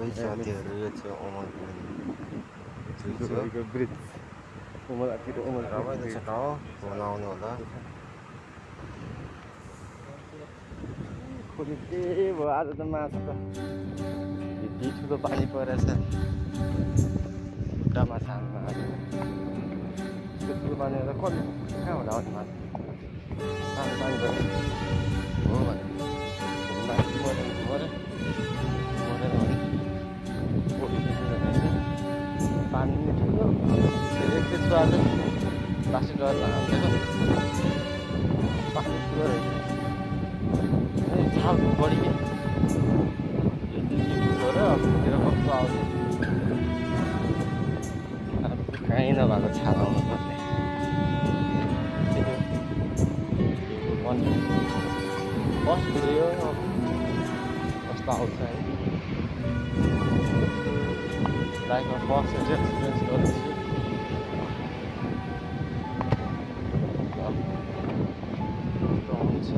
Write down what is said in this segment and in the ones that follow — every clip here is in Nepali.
साथीहरू यो चाहिँ ओमल ब्रिज रमाइलो छ ठाउँ घुम्न आउनु होला। खोली के भयो आज त माछा त यति ठुलो पानी परेछ खुट्टामा छानमा आज त्यो ठुलो पानी त कहाँ होला आउने माछा सानो पानी पऱ्यो हो भने मरेन भने पानी नि ठुलो एकछिन आज प्लास्टिक डर हाल्छ पानी ठुलो रहेछ छाल बढी यति ठुलो र तिर कस्तो आउँछ अब कहीँ नभएको छाल आउनु पर्ने फर्स्ट यो कस्तो आउँछ है लाइफमा फर्स्ट एक्सपिरियन्स गर्दैछु कस्तो हुन्छ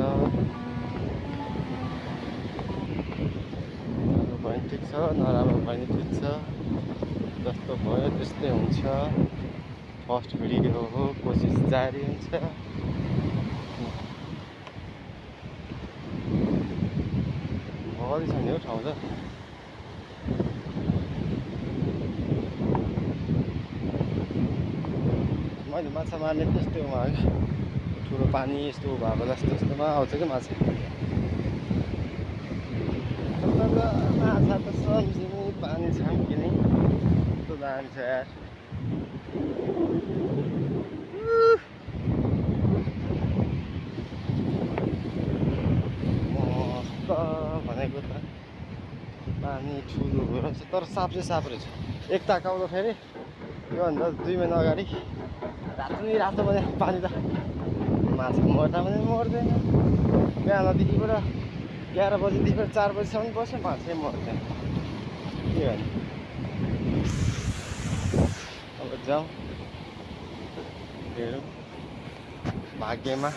राम्रो पनि ठिक छ नराम्रो पनि ठिक छ जस्तो भयो त्यस्तै हुन्छ फर्स्ट भिडियो हो कोसिस जारी हुन्छ भगली छ नि हो ठाउँ त मैले माछा मार्ने त्यस्तै हो ठुलो पानी यस्तो भएको जस्तो जस्तोमा आउँछ कि माछा माछा त सम्झिने पानी छाम्किने कस्तो जान्छ यार मस्त भनेको त पानी ठुलो रहेछ तर साफ चाहिँ साफ रहेछ एक ताक आउँदाखेरि योभन्दा 2 महिना अगाडि रातो नि रातो भने पानी त माछा मर्दा पनि मर्दैन बिहानदेखिबाट 11 बजीदेखिबाट 4 बजीसम्म बस्यो माछै मर्दैन के भने अब जाउँ हेरौँ भाग्यमा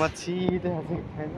मच्छी देखाएको छैन